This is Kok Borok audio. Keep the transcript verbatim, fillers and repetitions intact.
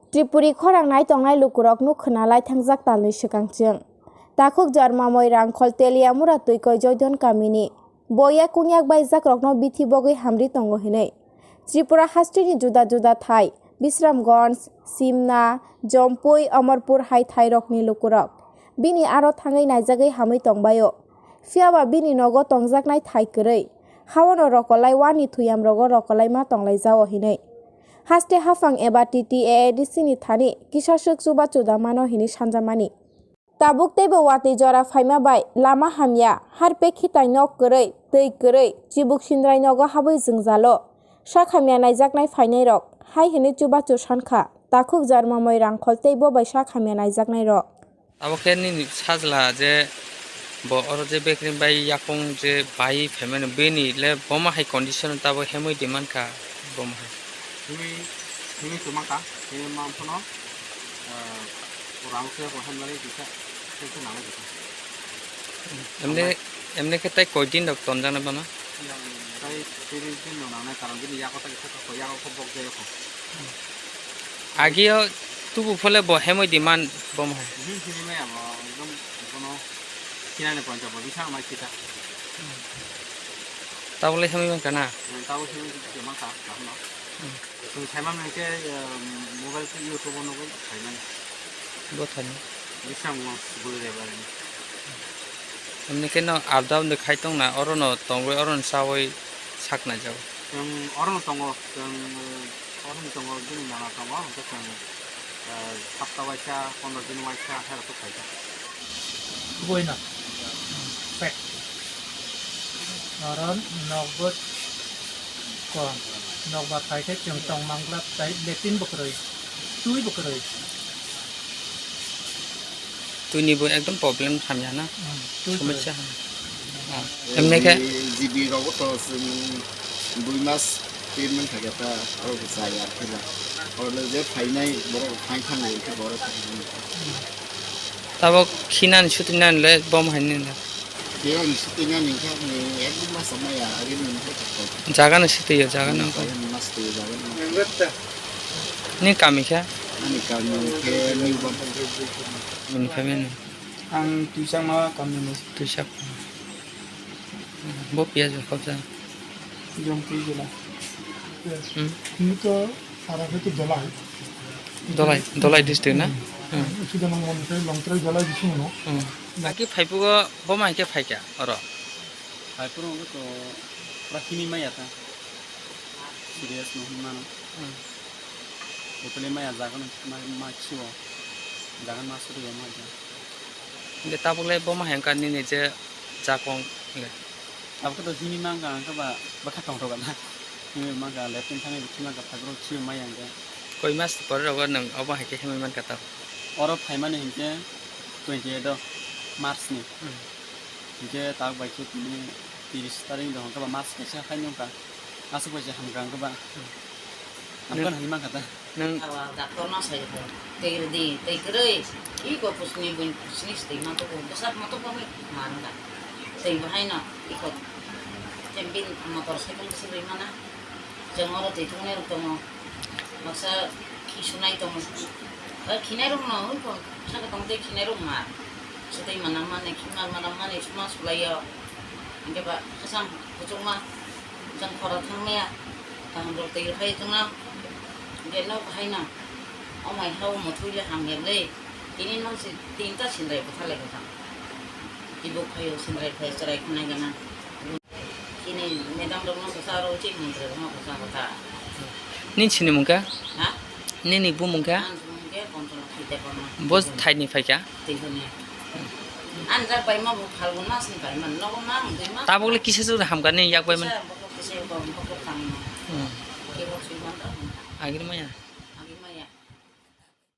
Tripuri khorang nai tongnai lukurok nuk khna lai thangjak talni swkang chwng. Takhuk Jarmamoi Rangkhol Teliamura Twikoi Joidon kamini. Bo yakung yak bai jakrokno bithi bogwi hamri tongo hinwi. Tripura hasteni juda juda thai, Bisramganj, Simna, Jompui, Amarpur hai thairokni lukurok bini aro thangwi naijagwi hamwi tongbaio. Phiyaba bini nogo tongjaknai thai kwrwi, haono rokolai wani thuyamrogo rokolai ma tonglaijao hinwi. Haste haphang eba T T A A D C ni thani kisa swk chubachu da mano hinwi sanjamani. Tabuk teibo watwi jora phaima bai lama hamya, harpek khitai nok kwrwi, twi kwrwi, chibuk sindrai nogo habwi jwngjalo. Sak hamya naijaknai phainairok hai hinwi chubachu sankha, takhuk Jarmamoi Rangkhol tei bo bai sak hamya naijaknairok. Abo khe nini sajla je bo oro je bekri bai yakung je bai phaimani bini le boma hai condition tabo hemwi di mankha boma hai. Himwi, himwi tongma kha, himwi ma phano, ah, rang se bo hemlai kisa, kisa nangnai kisa. Emne, emne khe tai koi din rok tonjaknai bono? Yang tai tiri din rok nangnai, karon bini yago tai kisa koi yago kho bok jai kho. Agio tubu phole bo hemoi di man bom hai. Him himwi maya bo, ekdom bono kinani point bo bisang mai kita. Tabole hemoi man kana? Tabo himwi di man kha, kaham no. Chwng saimano hinkhe, eh, mobile tei YouTube-o nugwi saimano. Bo thani. Bising no bwlwi rwbarini. Himni khe no up down de khai tongna, orono tongwi, orono chawi saknai jago. Chwng orono tongo, chwng, eh, orono tongo, bini nana tongo, hinkhe chwng, eh, sapta waisa, pondro din waisa, hairokhe phaikha. Boina. Pek. Oro nokbo ko. Nokba khai khe chwng tong mangla tai latrine bo kwrwi. Twi bo kwrwi. Twini bo ekdom problem hamya na. Hmm, twi kwrwi. Somosya hamya. Ah, emne khe? G B rogo to chwng dui mas treatment khaikha ta, aro bo chaya khe ba. Oro je phainai borok phai thangwi khe borok. Tabok khinani suti nani le bom hai nini. Khe ani suti nani khe ani ek dui mas maya agini khe thok. Jaga no suti yo, jaga no. Jaga no mas tu jaga no. Ni kami khe? Ani kami khe New Bam. Ni family. Ang Tuisakma kamini. Tuisak. Bo piyaj khobja. Jongpui jela. Hmm. Ini to para itu Dolai. Dolai, Dolai district na? Hmm. Hmm. Itu dalam kontrak Longtrai Dolai di sini no. Hmm. Aki phaipugo bo mai ke phaikya oro. Phaipugo to pura hini maya ta. Serious no hini mano. Hmm. Bottle maya jaga no ma ma chiwo. Jaga ma suri ma ja. Hingke tabuk le bo ma hengka nini je jakong le. Tabuk to hini mangka ang khe ba bwkha tongthok gana. Hini mangka latrine thani bithi mangka phagro chiyo mai ang khe. Koi mas pore rogo nwng obo hai khe himwi mankha tabuk? Oro phaimani hinkhe twenty eight o March ni. Hmm. Hinkhe tabuk bai khe tini tiris tarik ni hwnkhe ba mas kaisa hai nungkha. Aswk bai se hamkha ang khe ba. Hmm. Hamkha nang hwnwi mankha ta. Nwng awa doctor no sai kho, tei rwdi, tei kwrwi, iko pusni buin pusni swtwi ma tuku, bwsak ma tuku wngwi ma rwkha. Tei bo haino iko, tei bini motor cycle se rwi mana. Chwng oro twi thungnai rok tongo, baksa khi sunai tongo. Khinai rok no wngkho, saka tong tei khinai rok ma. Swtwi mana mani, khima mana mani, suma sulai o. Hingke ba kwchang kuchukma jang khoro thangmaya kaham rok twi rwphai chwngno. Hingke nok haino omai ha omo thwi le hamya le. Tini no se tinta sindrai bwtha le bwtha. Tibuk phaio sindrai phai chwrai khwnai gana. Chini madam rok no kwcharo chini montri rok no kwcharo ta. Nini sini mungkha? Ha? Nini bumung kha? Ang bumung khe Panchaloksmi Debbarma. Bo thaini phaikha? Twi hwnwi. Ang jak bai ma bo Phalgun mas ni bai man, nogo ma ang dui ma. Tabuk le kisa jora hamkha ni yak bai man? Kisa bokok kisa bokok bokok tang ma. Hmm. Kebo sui man ta. Agir maya.